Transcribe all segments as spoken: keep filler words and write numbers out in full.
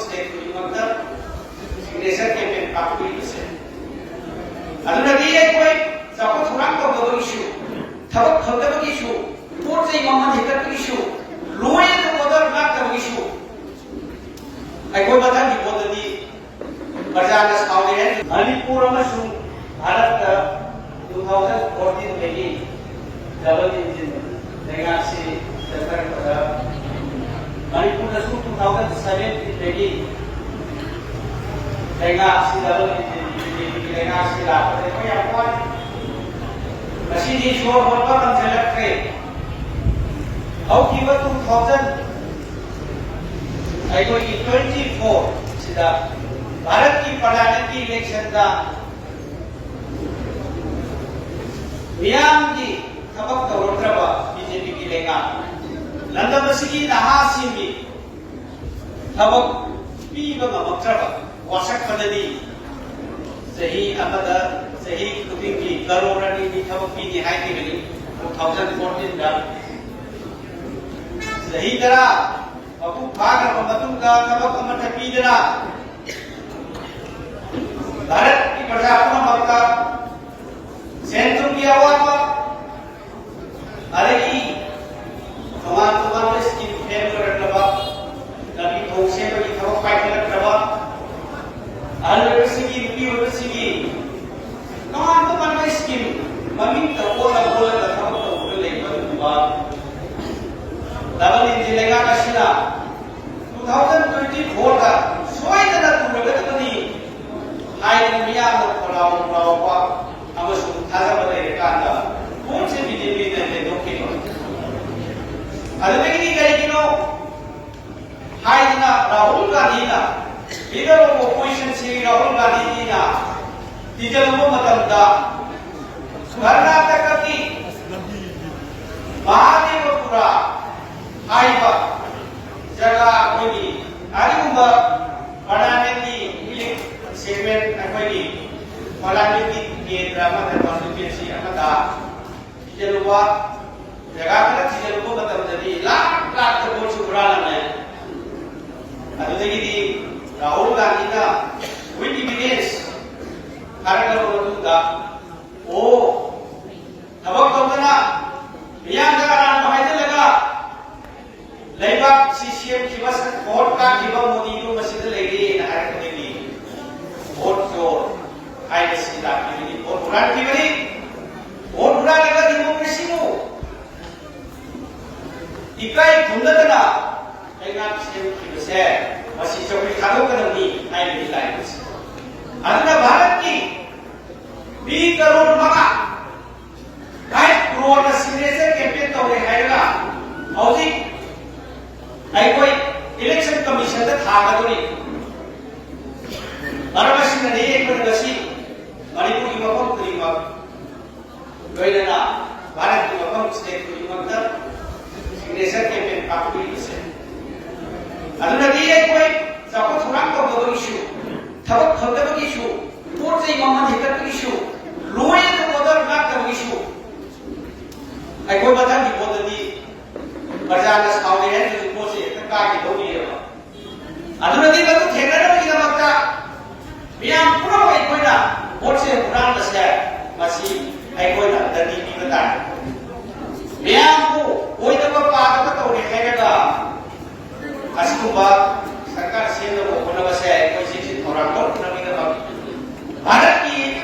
State ꯈꯨꯗꯤꯡꯃꯛꯇ signature campaign ꯄꯥꯡꯊꯣꯛꯂꯤꯕꯁꯦ꯫ ꯑꯗꯨꯅꯗꯤ ꯑꯩꯈꯣꯏ ꯆꯥꯎꯈꯠ ꯊꯧꯔꯥꯡ ꯇꯧꯗꯕꯒꯤꯁꯨ, ꯊꯕꯛ ꯐꯪꯗꯕꯒꯤꯁꯨ, ꯄꯣꯠ ꯆꯩ ꯃꯃꯜ ꯍꯦꯟꯒꯠꯄꯒꯤꯁꯨ, ꯂꯣꯏꯅ ꯑꯣꯔꯗꯔ ꯂꯥꯛꯇꯕꯒꯤꯁꯨ ꯑꯩꯈꯣꯏ ꯃꯊꯪꯒꯤ ꯄꯣꯠꯇꯗꯤ ꯄ꯭ꯔꯖꯥꯅ ꯁꯥꯎꯔꯦ ꯍꯥꯏꯅ ꯃꯅꯤꯄꯨꯔ ꯑꯃꯁꯨꯡ ꯚꯥꯔꯠꯇ two thousand fourteen ꯗꯒꯤ ꯗꯕꯜ ꯏꯟꯖꯤꯟ ꯂꯩꯉꯥꯛꯁꯤ ꯆꯠꯊꯔꯛꯄꯗ ꯃꯅꯤꯄꯨꯔꯗꯁꯨ two thousand seventeen ꯗꯒꯤ ꯂꯩꯉꯥꯛꯁꯤ ꯗꯕꯜ ꯏꯟꯖꯤꯟ ꯕꯤ ꯖꯦ ꯄꯤꯒꯤ ꯂꯩꯉꯥꯛꯁꯤ ꯂꯥꯛꯄꯗ ꯑꯩꯈꯣꯏ ꯌꯥꯝ ꯋꯥꯔꯤ꯫ ꯉꯁꯤꯗꯤ ꯁꯣꯔ ꯍꯣꯟꯕ ꯉꯝꯁꯤꯜꯂꯛꯇ꯭ꯔꯦ꯫ ꯍꯧꯈꯤꯕ two thousand ꯑꯩꯈꯣꯏꯒꯤ twenty four ꯁꯤꯗ ꯚꯥꯔꯠꯀꯤ ꯄꯥꯔꯂꯤꯌꯥꯃꯦꯟꯠꯀꯤ ꯏꯂꯦꯛꯁꯟꯗ ꯃꯤꯌꯥꯝꯒꯤ ꯊꯕꯛ ꯇꯧꯔꯛꯇ꯭ꯔꯕ ꯕꯤ ꯖꯦ ꯄꯤꯒꯤ ꯂꯩꯉꯥꯛ, ꯂꯝꯗꯝ ꯑꯁꯤꯒꯤ ꯅꯍꯥꯁꯤꯡꯒꯤ ꯊꯕꯛ ꯄꯤꯕ ꯉꯝꯃꯛꯇ꯭ꯔꯕ ꯋꯥꯁꯛꯄꯗꯗꯤ ꯆꯍꯤ ꯑꯃꯗ, ꯆꯍꯤ ꯈꯨꯗꯤꯡꯒꯤ ꯀꯔꯣꯔ ꯑꯅꯤꯗꯤ ꯊꯕꯛ ꯄꯤꯅꯤ ꯍꯥꯏꯈꯤꯕꯅꯤ two thousand fourteen ꯗ꯫ ꯆꯍꯤ ꯇꯔꯥ ꯃꯄꯨꯡ ꯐꯥꯈ꯭ꯔꯕ ꯃꯇꯨꯡꯗ ꯊꯕꯛ ꯑꯃꯠꯇ ꯄꯤꯗꯅ ꯚꯥꯔꯠꯀꯤ ꯄ꯭ꯔꯖꯥ ꯄꯨꯝꯅꯃꯛꯇ ꯁꯦꯟ ꯊꯨꯝꯒꯤ ꯑꯋꯥꯠꯄ, ꯑꯗꯒꯤ ꯇꯣꯉꯥꯟ ꯇꯣꯉꯥꯟꯕ ꯁ꯭ꯀꯤꯝ ꯐꯦꯜ ꯑꯣꯏꯔꯛꯂꯕ, ꯂꯝꯕꯤ ꯊꯣꯡ ꯁꯦꯝꯕꯒꯤ ꯊꯕꯛ ꯄꯥꯏꯈꯠꯂꯛꯇ꯭ꯔꯕ, ꯑꯍꯜ ꯑꯣꯏꯕꯁꯤꯡꯒꯤ, ꯅꯨꯄꯤ ꯑꯣꯏꯕꯁꯤꯡꯒꯤ ꯇꯣꯉꯥꯟ ꯇꯣꯉꯥꯟꯕ ꯁ꯭ꯀꯤꯝ ꯃꯃꯤꯡꯇ ꯑꯣꯜꯂ ꯑꯣꯜꯂꯒ ꯊꯕꯛ ꯇꯧꯗꯨꯅ ꯂꯩꯕ ꯑꯗꯨꯒꯨꯝꯕ ꯗꯕꯜ ꯏꯟꯖꯤꯟ ꯂꯩꯉꯥꯛ ꯑꯁꯤꯅ two thousand twenty four ꯗ ꯁꯣꯏꯗꯅ ꯇꯨꯔꯒꯗꯕꯅꯤ ꯍꯥꯏꯗꯅ ꯃꯤꯌꯥꯝꯅ ꯈꯣꯜꯂꯥꯎ ꯈꯣꯜꯂꯥꯎꯕ ꯑꯃꯁꯨꯡ ꯊꯥꯖꯕ ꯂꯩꯔꯀꯥꯟꯗ ꯚꯣꯠꯁꯦ ꯕꯤ ꯖꯦ ꯄꯤꯅ ꯂꯦꯞꯊꯣꯛꯈꯤꯕ꯫ ꯑꯗꯨꯗꯒꯤꯗꯤ ꯀꯔꯤꯒꯤꯅꯣ ꯍꯥꯏꯗꯅ ꯔꯥꯍꯨꯜ ꯒꯥꯟꯙꯤꯅ, leader of opposition Shri Rahul ꯒꯥꯟꯙꯤꯖꯤꯅ ꯊꯤꯖꯤꯜꯂꯨꯕ ꯃꯇꯝꯗ ꯀꯔꯅꯥꯇꯀꯒꯤ ꯃꯍꯥꯗꯦꯕꯄꯨꯔꯥ ꯍꯥꯏꯕ ꯖꯒꯥ ꯑꯩꯈꯣꯏꯒꯤ ꯑꯗꯨꯒꯨꯝꯕ ꯄꯥꯔꯂꯤꯌꯥꯃꯦꯟꯠꯀꯤ ꯏꯂꯦꯛ ꯁꯦꯒꯃꯦꯟꯠ ꯑꯩꯈꯣꯏꯒꯤ ꯄꯥꯔꯂꯤꯌꯥꯃꯦꯟꯠꯀꯤ ꯀꯦꯟꯗ꯭ꯔ ꯑꯃꯗ ꯀꯟꯁꯇꯤꯇ꯭ꯋꯦꯟꯁꯤ ꯑꯃꯗ ꯊꯤꯖꯤꯜꯂꯨꯕ, ꯖꯒꯥ ꯈꯔ ꯊꯤꯖꯤꯜꯂꯨꯕ ꯃꯇꯝꯗꯗꯤ ꯂꯥꯛ ꯂꯥꯛꯇ ꯚꯣꯠꯁꯨ ꯍꯨꯔꯥꯜꯂꯝꯃꯦ꯫ ꯑꯗꯨꯗꯒꯤꯗꯤ ꯚꯣꯠ ꯀꯥꯈꯤꯕ ꯃꯣꯗꯤꯗꯨ ꯃꯁꯤꯗ ꯂꯩꯔꯦꯅ ꯍꯥꯏꯔꯛꯄꯗꯒꯤ ꯚꯣꯠ ꯆꯣꯔ ꯍꯥꯏꯕꯁꯤ ꯂꯥꯛꯈꯤꯕꯅꯤ, ꯚꯣꯠ ꯍꯨꯔꯥꯟꯈꯤꯕꯅꯤ꯫ ꯚꯣꯠ ꯍꯨꯔꯥꯜꯂꯒ ꯗꯤꯃꯣꯀ꯭ꯔꯦꯁꯤꯕꯨ ꯏꯀꯥꯏ ꯈꯨꯝꯅꯗꯅ ꯂꯩꯉꯥꯛ ꯁꯦꯝꯈꯤꯕꯁꯦ ꯃꯁꯤ ꯆꯧꯀ꯭ꯔꯤ ꯊꯥꯗꯣꯛꯀꯗꯕꯅꯤ ꯍꯥꯏꯕꯒꯤ ꯂꯥꯏꯔꯤꯛ ꯑꯁꯤ꯫ ꯑꯗꯨꯅ ꯚꯥꯔꯠꯀꯤ ꯃꯤ ꯀꯔꯣꯔ ꯃꯉꯥ, ꯐꯥꯏꯚ ꯀ꯭ꯔꯣꯔꯅ ꯁꯤꯒꯅꯦꯆꯔ ꯀꯦꯝꯄꯦꯟ ꯇꯧꯔꯦ ꯍꯥꯏꯔꯒ ꯍꯧꯖꯤꯛ ꯑꯩꯈꯣꯏ ꯏꯂꯦꯛꯁꯟ ꯀꯃꯤꯁꯟꯗ ꯊꯥꯒꯗꯧꯔꯤ꯫ ꯃꯔꯝ ꯑꯁꯤꯅꯅꯤ ꯑꯩꯈꯣꯏꯅ ꯉꯁꯤ ꯃꯅꯤꯄꯨꯔꯒꯤ ꯃꯐꯝ ꯈꯨꯗꯤꯡꯃꯛ, ꯂꯣꯏꯅꯅ ꯚꯥꯔꯠꯀꯤ ꯃꯐꯝ ꯁ꯭ꯇꯦꯠ ꯈꯨꯗꯤꯡꯃꯛꯇ ꯁꯤꯒꯅꯦꯆꯔ ꯀꯦꯝꯄꯦꯟ ꯄꯥꯡꯊꯣꯛꯂꯤꯕꯁꯦ꯫ ꯑꯗꯨꯅꯗꯤ ꯑꯩꯈꯣꯏ ꯆꯥꯎꯈꯠ ꯊꯧꯔꯥꯡ ꯇꯧꯗꯕꯒꯤꯁꯨ, ꯊꯕꯛ ꯐꯪꯗꯕꯒꯤꯁꯨ, ꯄꯣꯠ ꯆꯩ ꯃꯃꯜ ꯍꯦꯟꯒꯠꯄꯒꯤꯁꯨ, ꯂꯣꯏꯅ ꯑꯣꯔꯗꯔ ꯂꯥꯛꯇꯕꯒꯤꯁꯨ ꯑꯩꯈꯣꯏ ꯃꯊꯪꯒꯤ ꯄꯣꯠꯇꯗꯤ ꯄ꯭ꯔꯖꯥꯅ ꯁꯥꯎꯔꯦ ꯍꯥꯏꯔꯒꯁꯨ ꯄꯣꯠꯁꯦ ꯍꯦꯛꯇ ꯀꯥꯈꯤꯗꯧꯔꯤꯑꯕ꯫ ꯑꯗꯨꯅꯗꯤ ꯃꯗꯨ ꯊꯦꯡꯅꯅꯕꯒꯤꯗꯃꯛꯇ ꯃꯤꯌꯥꯝ ꯄꯨꯝꯅꯃꯛ ꯑꯩꯈꯣꯏꯅ ꯚꯣꯠꯁꯦ ꯍꯨꯔꯥꯟꯕꯁꯦ ꯃꯁꯤ ꯑꯩꯈꯣꯏꯅ ꯗꯟꯗꯤ ꯄꯤꯕ ꯇꯥꯏ꯫ ꯃꯤꯌꯥꯝꯕꯨ ꯑꯣꯏꯗꯕ ꯄꯥꯗꯕ ꯇꯧꯔꯦ ꯍꯥꯏꯔꯒ ꯑꯁꯤꯒꯨꯝꯕ ꯁꯔꯀꯥꯔ ꯁꯦꯝꯅꯕ ꯍꯣꯠꯅꯕꯁꯦ ꯑꯩꯈꯣꯏ ꯆꯦꯛꯁꯤꯟ ꯊꯧꯔꯥꯡ ꯂꯧꯅꯕꯒꯤꯗꯃꯛ ꯚꯥꯔꯠꯀꯤ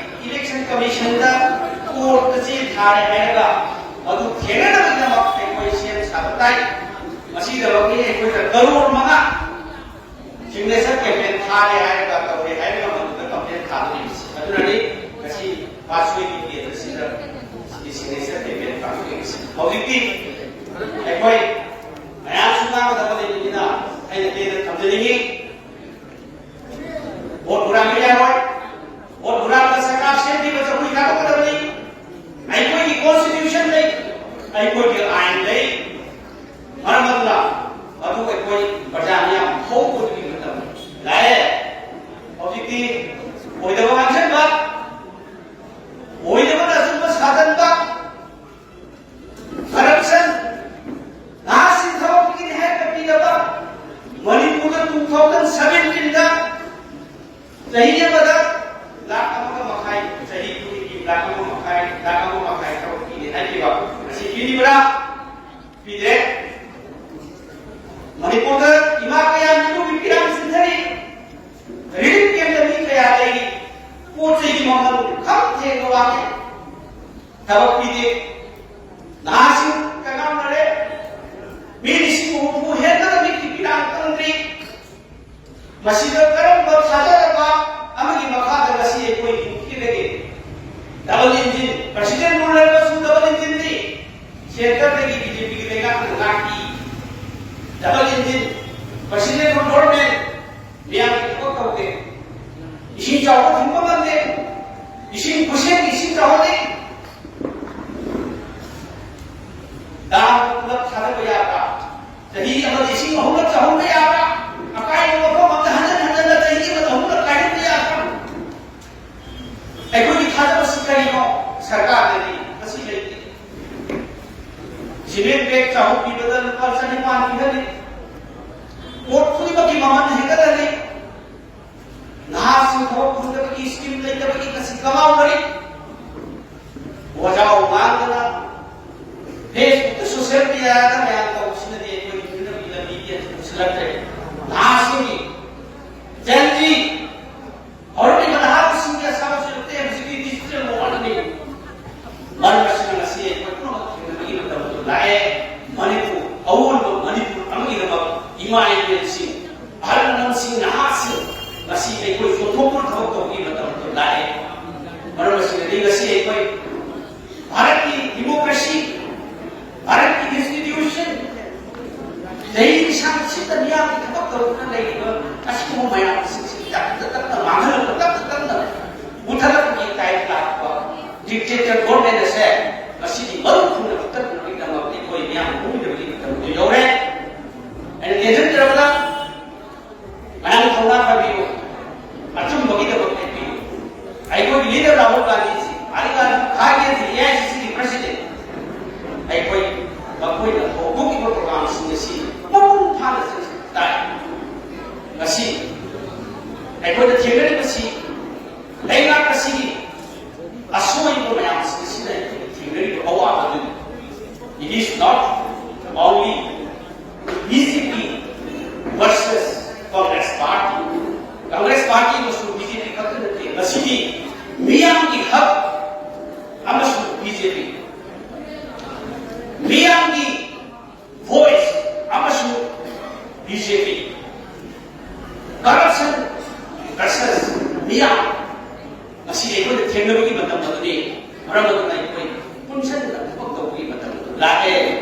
ꯏꯂꯦꯛꯁꯟ ꯀꯃꯤꯁꯟꯗ ꯀꯣꯔꯠꯇ ꯆꯦ ꯊꯥꯔꯦ ꯍꯥꯏꯔꯒ ꯃꯗꯨ ꯊꯦꯡꯅꯅꯕꯒꯤꯗꯃꯛ ꯑꯩꯈꯣꯏ ꯁꯦꯝ ꯁꯥꯕ ꯇꯥꯏ꯫ ꯃꯁꯤꯗꯃꯛꯅꯤ ꯑꯩꯈꯣꯏꯅ ꯀꯔꯣꯔ ꯃꯉꯥ ꯁꯤꯒꯅꯦꯆꯔ ꯀꯦꯝꯄꯦꯟ ꯊꯥꯔꯦ ꯍꯥꯏꯔꯒ ꯇꯧꯔꯦ ꯍꯥꯏꯔꯒ ꯃꯗꯨꯗ ꯀꯝꯄ꯭ꯂꯦꯟ ꯊꯥꯗꯣꯔꯤꯕꯁꯤ꯫ ꯑꯗꯨꯅꯅꯤ ꯉꯁꯤ ꯄꯥꯠꯁꯣꯏꯒꯤ ꯀꯦꯟꯗ꯭ꯔꯁꯤꯗ ꯁꯤꯒꯤ ꯁꯤꯒꯅꯦꯆꯔ ꯀꯦꯝꯄꯦꯟ ꯄꯥꯡꯊꯣꯛꯂꯤꯕꯁꯤ꯫ ꯍꯧꯖꯤꯛꯇꯤ ꯑꯩꯈꯣꯏ ꯃꯌꯥꯝꯁꯨ ꯉꯥꯡꯒꯗꯕ ꯂꯩꯕꯅꯤꯅ ꯑꯩꯅ ꯇꯦꯟꯅ ꯊꯝꯖꯅꯤꯡꯉꯤ꯫ ꯚꯣꯠ ꯍꯨꯔꯥꯟꯕ ꯌꯥꯔꯣꯏ꯫ ꯚꯣꯠ ꯍꯨꯔꯥꯟꯕ ꯁꯔꯀꯥꯔ ꯁꯦꯝꯈꯤꯕ ꯆꯧꯀ꯭ꯔꯤ ꯊꯥꯗꯣꯛꯀꯗꯕꯅꯤ꯫ ꯑꯩꯈꯣꯏꯒꯤ ꯀꯣꯟꯁꯇꯤꯇ꯭ꯌꯨꯁꯟ ꯂꯩ, ꯑꯩꯈꯣꯏꯒꯤ ꯑꯥꯏꯟ ꯂꯩ꯫ ꯃꯔꯝ ꯑꯗꯨꯅ ꯃꯗꯨ ꯑꯩꯈꯣꯏ ꯄ꯭ꯔꯖꯥ ꯃꯤꯌꯥꯝ ꯍꯧꯕꯗꯨꯒꯤ ꯃꯇꯝ ꯂꯥꯛꯑꯦ꯫ ꯍꯧꯖꯤꯛꯇꯤ ꯑꯣꯏꯗꯕ ꯉꯥꯡꯁꯤꯟꯕ, ꯑꯣꯏꯗꯕꯅ ꯑꯆꯨꯝꯕ ꯁꯥꯖꯟꯕ, ꯀꯔꯞꯁꯟ, ꯅꯍꯥꯁꯤꯡ ꯊꯕꯛ ꯄꯤꯒꯅꯤ ꯍꯥꯏꯔꯒ ꯄꯤꯗꯕ, ꯃꯅꯤꯄꯨꯔꯗ ꯇꯨ ꯊꯥꯎꯖꯟ ꯁꯚꯦꯟꯇꯤꯟꯗ ꯆꯍꯤ ꯑꯃꯗ ꯂꯥꯈ ꯑꯃꯒ ꯃꯈꯥꯏ, ꯆꯍꯤ ꯈꯨꯗꯤꯡꯒꯤ ꯂꯥꯈ ꯑꯃ ꯃꯈꯥꯏ, ꯂꯥꯈ ꯑꯃ ꯃꯈꯥꯏ ꯊꯕꯛ ꯄꯤꯒꯅꯤ ꯍꯥꯏꯈꯤꯕ, ꯉꯁꯤ ꯄꯤꯔꯤꯕ꯭ꯔꯥ? ꯄꯤꯗꯦ꯫ ꯃꯅꯤꯄꯨꯔꯗ ꯏꯃꯥ ꯀꯌꯥ ꯊꯕꯛ ꯄꯤꯗꯦ꯫ ꯅꯍꯥꯁꯤꯡ ꯀꯅꯥꯝꯅꯔꯦ꯫ ꯃꯤ ꯂꯤꯁꯤꯡ ꯍꯨꯝꯐꯨ ꯍꯦꯟꯕꯗ ꯃꯤꯠꯀꯤ ꯄꯤꯔꯥꯡ ꯀꯪꯗ꯭ꯔꯤ꯫ ꯃꯁꯤꯗ ꯀꯔꯝꯕ ꯊꯥꯖꯔꯕ ꯑꯃꯒꯤ ꯃꯈꯥꯗ ꯉꯁꯤ ꯑꯩꯈꯣꯏ ꯍꯤꯡꯈꯤꯒꯗꯒꯦ? ꯗꯕꯜ ꯏꯟꯖꯤꯟ, ꯄ꯭ꯔꯁꯤꯗꯦꯟ ꯔꯨꯜ ꯍꯥꯏꯕꯁꯨ ꯗꯕꯜ ꯏꯟꯖꯤꯟꯅꯤ꯫ ꯁꯦꯟꯇꯔꯗꯒꯤ ꯕꯤ ꯖꯦ ꯄꯤꯒꯤ ꯂꯩꯉꯥꯛꯅ ꯉꯥꯛꯄꯤ꯫ Double engine, president rule government, ꯃꯤꯌꯥꯝꯒꯤ ꯊꯕꯛ ꯇꯧꯗꯦ꯫ ꯏꯁꯤꯡ ꯆꯥꯎꯕ ꯊꯤꯡꯕ ꯉꯝꯗꯦ꯫ ꯏꯁꯤꯡ ꯈꯨꯠꯁꯦꯝꯒꯤ ꯏꯁꯤꯡ ꯆꯥꯎꯍꯜꯂꯤ꯫ ꯗꯥꯝ ꯄꯨꯂꯞ ꯊꯥꯗꯕ ꯌꯥꯕ꯭ꯔꯥ? ꯆꯍꯤ ꯑꯃꯗ ꯏꯁꯤꯡ ꯑꯍꯨꯝꯂꯛ ꯆꯥꯍꯟꯕ ꯌꯥꯕ꯭ꯔꯥ? ꯑꯀꯥꯏꯕ ꯃꯐꯝ ꯑꯃꯗ ꯍꯟꯖꯟ ꯍꯟꯖꯟꯅ ꯆꯍꯤ ꯑꯃꯗ ꯑꯍꯨꯝꯂꯛ ꯀꯥꯏꯍꯟꯕ ꯌꯥꯕ꯭ꯔꯥ? ꯑꯩꯈꯣꯏꯒꯤ ꯊꯥꯖꯕꯁꯤ ꯀꯔꯤꯅꯣ? ꯁꯔꯀꯥꯔꯗꯗꯤ ꯃꯁꯤ ꯂꯩꯇꯦ꯫ ꯁꯤꯃꯦꯟ ꯕꯦꯒ ꯆꯍꯨꯝ ꯄꯤꯕꯗ ꯂꯨꯄꯥ ꯆꯅꯤꯄꯥꯟ ꯄꯤꯍꯜꯂꯤ꯫ ꯄꯣꯠ ꯈꯨꯗꯤꯡꯃꯛꯀꯤ ꯃꯃꯜ ꯍꯦꯟꯒꯠꯍꯜꯂꯤ꯫ ꯅꯍꯥꯁꯤꯡ ꯊꯕꯛ ꯐꯪꯗꯕꯒꯤ ꯁ꯭ꯀꯤꯝ ꯂꯩꯇꯕꯒꯤ ꯉꯁꯤ ꯀꯃꯥꯎꯅꯔꯤ꯫ ꯋꯥꯖꯥꯎ ꯉꯥꯡꯗꯅ ꯐꯦꯁꯕꯨꯛꯇ, ꯁꯣꯁꯤꯌꯦꯜ ꯃꯤꯗꯤꯌꯥꯗ ꯃꯌꯥꯝ ꯇꯧꯕꯁꯤꯅꯗꯤ ꯑꯩꯈꯣꯏꯒꯤ ꯍꯤꯡꯅꯕꯒꯤ ꯂꯝꯕꯤꯗꯤ ꯑꯝꯇ ꯄꯨꯁꯤꯜꯂꯛꯇ꯭ꯔꯦ꯫ ꯅꯍꯥꯁꯤꯡꯒꯤ, ꯖꯦꯟ ꯖꯤ, ꯍꯧꯔꯛꯂꯤꯕ ꯅꯍꯥꯁꯤꯡꯒꯤ ꯑꯁꯥꯕꯁꯤꯗ ꯍꯧꯖꯤꯛꯇꯤ ꯗꯤꯖꯤꯇꯦꯜ ꯋꯥꯔꯜꯗꯅꯤ꯫ ꯃꯔꯝ ꯑꯁꯤꯅ ꯉꯁꯤ ꯑꯩꯈꯣꯏ ꯄꯨꯝꯅꯃꯛ ꯊꯦꯡꯅꯕꯒꯤ ꯃꯇꯝ ꯑꯗꯨ ꯂꯥꯛꯑꯦ꯫ ꯃꯅꯤꯄꯨꯔ, ꯑꯑꯣꯟꯕ ꯃꯅꯤꯄꯨꯔ ꯑꯃꯒꯤꯗꯃꯛ ꯏꯃꯥ ꯏꯕꯦꯜꯁꯤꯡ, ꯑꯍꯜ ꯂꯃꯟꯁꯤꯡ, ꯅꯍꯥꯁꯤꯡ, ꯉꯁꯤ ꯑꯩꯈꯣꯏ ꯆꯣꯟꯊꯣꯛꯇꯨꯅ ꯊꯕꯛ ꯇꯧꯕꯒꯤ ꯃꯇꯝ ꯑꯗꯨ ꯂꯥꯛꯑꯦ꯫ ꯃꯔꯝ ꯑꯁꯤꯅꯗꯤ ꯉꯁꯤ ꯑꯩꯈꯣꯏ ꯚꯥꯔꯠꯀꯤ ꯗꯤꯃꯣꯀ꯭ꯔꯦꯁꯤ, ꯚꯥꯔꯠꯀꯤ ꯏꯟꯁꯇꯤꯇ꯭ꯌꯨꯁꯟ, ꯆꯍꯤ ꯂꯤꯁꯥꯡ ꯁꯤꯠꯇ ꯃꯤꯌꯥꯝꯒꯤ ꯊꯕꯛ ꯇꯧꯗꯨꯅ ꯂꯩꯔꯤꯕ ꯑꯁꯤꯒꯨꯝꯕ ꯃꯌꯥꯝꯁꯤꯡꯁꯤ ꯇꯞꯅ ꯇꯞꯅ ꯃꯥꯡꯍꯜꯂꯛꯄ, ꯇꯞꯅ ꯇꯞꯅ ꯃꯨꯊꯠꯂꯛꯄꯒꯤ ꯇꯥꯏꯞ ꯂꯥꯛꯄ ꯗꯤꯛꯇꯦꯇꯔ ꯒꯣꯔꯃꯦꯟ ꯑꯁꯦ ꯉꯁꯤꯗꯤ ꯃꯔꯨ ꯊꯨꯅ ꯃꯨꯊꯠꯅꯕꯒꯤꯗꯃꯛ ꯑꯩꯈꯣꯏ ꯃꯤꯌꯥꯝ ꯍꯧꯃꯤꯟꯅꯕꯒꯤ ꯃꯇꯝ ꯑꯗꯨ ꯌꯧꯔꯦ꯫ ꯑꯩꯅ ꯇꯦꯟꯁꯤꯟꯖꯔꯕꯗ ꯃꯌꯥꯝ ꯊꯧꯅꯥ ꯐꯕꯤꯌꯨ, ꯑꯆꯨꯝꯕꯒꯤꯗꯃꯛ ꯂꯦꯞꯄꯤꯌꯨ꯫ ꯑꯩꯈꯣꯏꯒꯤ ꯂꯤꯗꯔ ꯔꯥꯍꯨꯜ ꯒꯥꯟꯙꯤꯁꯤ, ꯑꯥꯔꯤ ꯒꯥꯟꯙꯤ, ꯈꯥꯏꯒꯦꯁꯤ, ꯑꯦ ꯑꯥꯏ ꯁꯤ ꯁꯤꯒꯤ ꯄ꯭ꯔꯁꯤꯗꯦꯟ, ꯑꯩꯈꯣꯏ ꯃꯈꯣꯏꯅ ꯍꯧꯗꯣꯛꯂꯤꯕ ꯄ꯭ꯔꯣꯒ꯭ꯔꯥꯝꯁꯤꯡ ꯑꯁꯤ ꯃꯄꯨꯡ ꯐꯥꯅ ꯆꯠꯁꯤ ꯇꯥꯏ꯫ ꯉꯁꯤ ꯑꯩꯈꯣꯏꯅ ꯊꯦꯡꯅꯔꯤꯕꯁꯤ ꯂꯩꯉꯥꯛ ꯑꯁꯤꯒꯤ ꯑꯁꯣꯏꯕ ꯃꯌꯥꯝꯁꯤꯡ ꯑꯁꯤꯅ ꯑꯩꯈꯣꯏꯅ ꯊꯦꯡꯅꯔꯤꯕ ꯑꯋꯥꯕ ꯑꯗꯨꯅꯤ꯫ It is not only B J P versus Congress Party. Congress Party ꯑꯃꯁꯨꯡ B J P ꯈꯛꯇ ꯅꯠꯇꯦ, ꯃꯁꯤꯗꯤ ꯃꯤꯌꯥꯝꯒꯤ ꯍꯛ ꯑꯃꯁꯨꯡ B J P Corruption versus ꯃꯤꯌꯥꯝ꯫ ꯉꯁꯤ ꯑꯩꯈꯣꯏꯅ ꯊꯦꯡꯅꯕꯒꯤ ꯃꯇꯝ ꯑꯗꯨꯅꯤ꯫ ꯃꯔꯝ ꯑꯗꯨꯅ ꯑꯩꯈꯣꯏ ꯄꯨꯟꯁꯤꯟꯅ ꯊꯕꯛ ꯇꯧꯕꯒꯤ ꯃꯇꯝ ꯑꯗꯨ ꯂꯥꯛꯑꯦ꯫